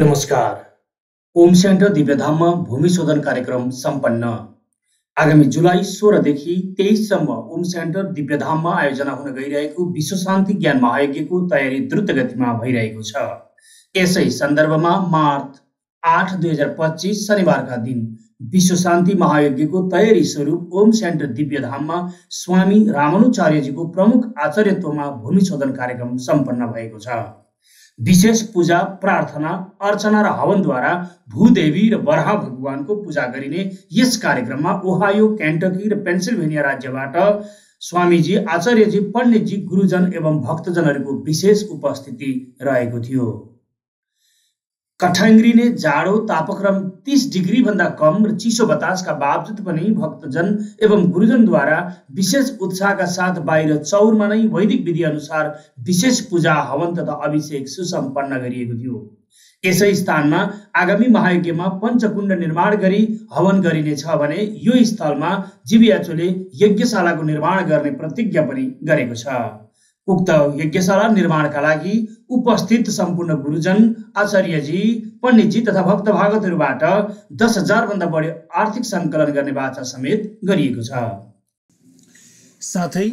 नमस्कार। ओम सेन्टर दिव्यधाममा भूमि शोधन कार्यक्रम सम्पन्न। आगामी जुलाई 16 देखि 23 सम्म ओम सेन्टर दिव्यधाममा आयोजना हुन गइरहेको विश्व शान्ति ज्ञान महायज्ञको तयारी द्रुत गतिमा भइरहेको छ। यसै सन्दर्भमा मार्च 8, 2025 शनिबारका दिन विश्व शान्ति महायज्ञको तयारी स्वरूप ओम सेन्टर दिव्यधाममा स्वामी रामानुचार्यजीको प्रमुख आचार्यत्वमा भूमि शोधन कार्यक्रम सम्पन्न भएको छ। विशेष पूजा, प्रार्थना, अर्चना र हवनद्वारा भूदेवी र बराह भगवानको पूजा गरिने यस कार्यक्रममा ओहायो, केन्टकी र पेन्सिल्भेनिया राज्यबाट स्वामीजी, आचार्यजी, पण्डितजी, गुरुजन एवं भक्तजनहरूको विशेष उपस्थिति रहेको थियो। कठ्याङ्ग्रिने जाडो तापक्रम 30 डिग्री भन्दा कम र चिसो बतासका बावजुद पनि भक्तजन एवं गुरुजनद्वारा विशेष उत्साहका साथ बाहिर चौरमा नै वैदिक विधि अनुसार विशेष पूजा, हवन तथा अभिषेक सुसम्पन्न गरिएको थियो। यसै स्थानमा आगामी महायज्ञमा पञ्चकुण्ड निर्माण गरी हवन गरिनेछ भने यो स्थलमा जीवियाचोले यज्ञशालाको निर्माण गर्ने प्रतिज्ञा पनि गरेको छ। उक्त यज्ञशाला निर्माणका लागि उपस्थित सम्पूर्ण गुरुजन, आचार्यजी, पण्डितजी तथा भक्त भागवतहरूबाट 10,000 भन्दा बढी आर्थिक सङ्कलन गर्ने वाचा समेत गरिएको छ। साथै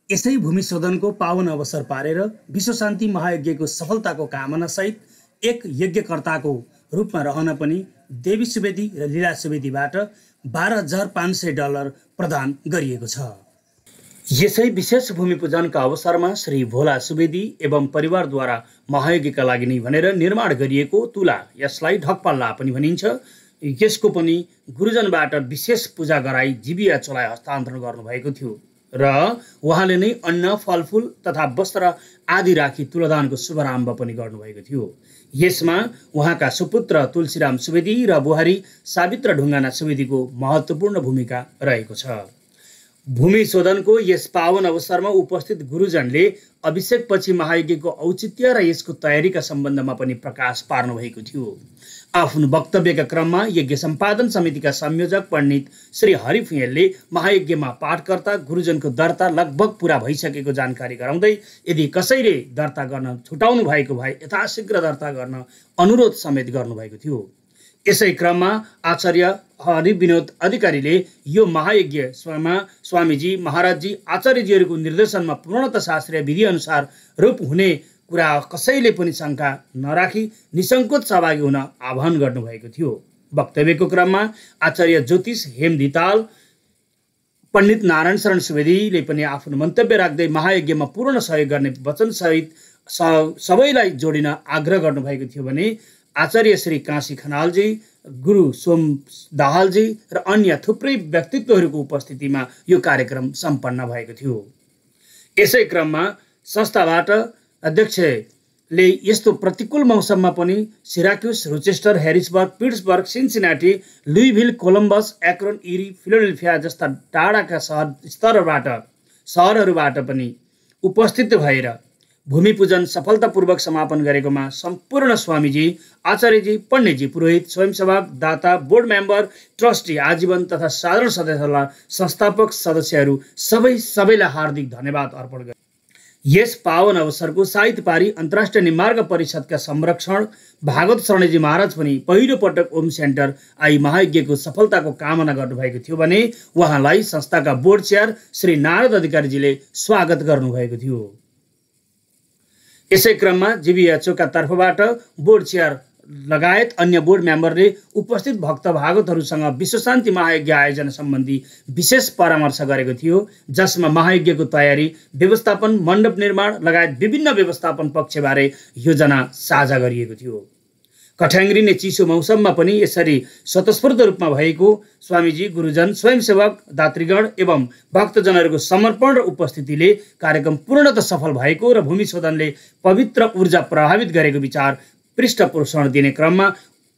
यसै भूमि शोधनको पावन अवसर पारेर विश्व शान्ति महायज्ञको सफलताको कामना सहित एक यज्ञकर्ताको रूपमा रहन पनि देवी सुवेदी र लीला सुवेदीबाट $12,500 प्रदान गरिएको छ। यसै विशेष भूमि पूजनका अवसरमा श्री भोला सुवेदी एवं परिवारद्वारा महायज्ञका लागि नै भनेर निर्माण गरिएको तुला, यसलाई ढकपल्ला पनि भनिन्छ, यसको पनि गुरुजनबाट विशेष पूजा गराई जीविया चोलाई हस्तान्तरण गर्नुभएको थियो र उहाँले नै अन्न, फलफुल तथा वस्त्र आदि राखी तुलादानको शुभारम्भ पनि गर्नुभएको थियो। यसमा उहाँका सुपुत्र तुलसीराम सुवेदी र बुहारी सावित्र ढुङ्गाना सुवेदीको महत्त्वपूर्ण भूमिका रहेको छ। भूमि शोधनको यस पावन अवसरमा उपस्थित गुरुजनले अभिषेकपछि महायज्ञको औचित्य र यसको तयारीका सम्बन्धमा पनि प्रकाश पार्नु भएको थियो। आफ्नो वक्तव्यका क्रममा यज्ञ सम्पादन समितिका संयोजक पण्डित श्री हरि फुँयलले महायज्ञमा पाठकर्ता गुरुजनको दर्ता लगभग पूरा भइसकेको जानकारी गराउँदै यदि कसैले दर्ता गर्न छुटाउनु भएको भए यथाशीघ्र दर्ता गर्न अनुरोध समेत गर्नुभएको थियो। यसै क्रममा आचार्य हरि विनोद अधिकारीले यो महायज्ञ स्वामीजी, महाराजजी, आचार्यजीहरूको निर्देशनमा पूर्णतः शास्त्रीय विधि अनुसार रूप हुने कुरा कसैले पनि शङ्का नराखी निसङ्कोच सहभागी हुन आह्वान गर्नुभएको थियो। वक्तव्यको क्रममा आचार्य ज्योतिष हेम धिताल, पण्डित नारायण शरण सुवेदीले पनि आफ्नो मन्तव्य राख्दै महायज्ञमा पूर्ण सहयोग गर्ने वचनसहित सबैलाई जोडिन आग्रह गर्नुभएको थियो भने आचार्य श्री काशी खनालजी, गुरु सोम दाहालजी र अन्य थुप्रै व्यक्तित्वहरूको उपस्थितिमा यो कार्यक्रम सम्पन्न भएको थियो। यसै क्रममा संस्थाबाट अध्यक्षले यस्तो प्रतिकूल मौसममा पनि Syracuse, Rochester, Harrisburg, Pittsburgh, Cincinnati, लुइभिल, कोलम्बस, एक्रोन, इरी, फिलाडेल्फिया जस्ता टाढाका सहरहरूबाट पनि उपस्थित भएर भूमि पूजन सफलतापूर्वक समापन गरेकोमा सम्पूर्ण स्वामीजी, आचार्यजी, पण्डितजी, पुरोहित, स्वयंसेवक, दाता, बोर्ड मेम्बर, ट्रस्टी, आजीवन तथा साधारण सदस्यहरूलाई, संस्थापक सदस्यहरू सबैलाई हार्दिक धन्यवाद अर्पण गरे। यस पावन अवसरको साहित्य पारी अन्तर्राष्ट्रिय निमार्ग परिषदका संरक्षण भागवत शरणजी महाराज पनि पहिलो पटक ओम सेन्टर आई महायज्ञको सफलताको कामना गर्नुभएको थियो भने उहाँलाई संस्थाका बोर्ड चेयर श्री नारद अधिकारीजीले स्वागत गर्नुभएको थियो। यसै क्रममा जीवियाचोका तर्फबाट बोर्ड चेयर लगायत अन्य बोर्ड मेम्बरले उपस्थित भक्त भागवतहरूसँग विश्व शान्ति महायज्ञ आयोजना सम्बन्धी विशेष परामर्श गरेको थियो, जसमा महायज्ञको तयारी, व्यवस्थापन, मण्डप निर्माण लगायत विभिन्न व्यवस्थापन पक्षबारे योजना साझा गरिएको थियो। कठ्याङ्ग्रिने चिसो मौसममा पनि यसरी स्वतस्फूर्त रूपमा भएको स्वामीजी, गुरुजन, स्वयंसेवक, दातृगण एवं भक्तजनहरूको समर्पण र उपस्थितिले कार्यक्रम पूर्णतः सफल भएको र भूमि शोधनले पवित्र ऊर्जा प्रभावित गरेको विचार पृष्ठपोषण दिने क्रममा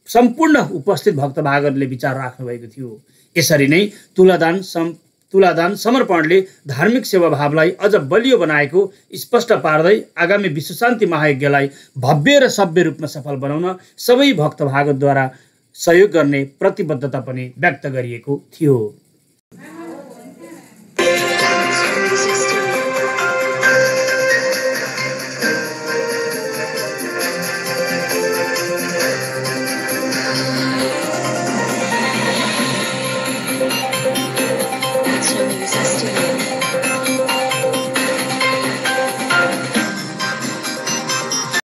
सम्पूर्ण उपस्थित भक्त भागवतले विचार राख्नुभएको थियो। यसरी नै तुलादान समर्पणले धार्मिक सेवा भावलाई अझ बलियो बनाएको स्पष्ट पार्दै आगामी विश्व शान्ति महायज्ञलाई भव्य र सभ्य रूपमा सफल बनाउन सबै भक्त भागवतद्वारा सहयोग गर्ने प्रतिबद्धता पनि व्यक्त गरिएको थियो।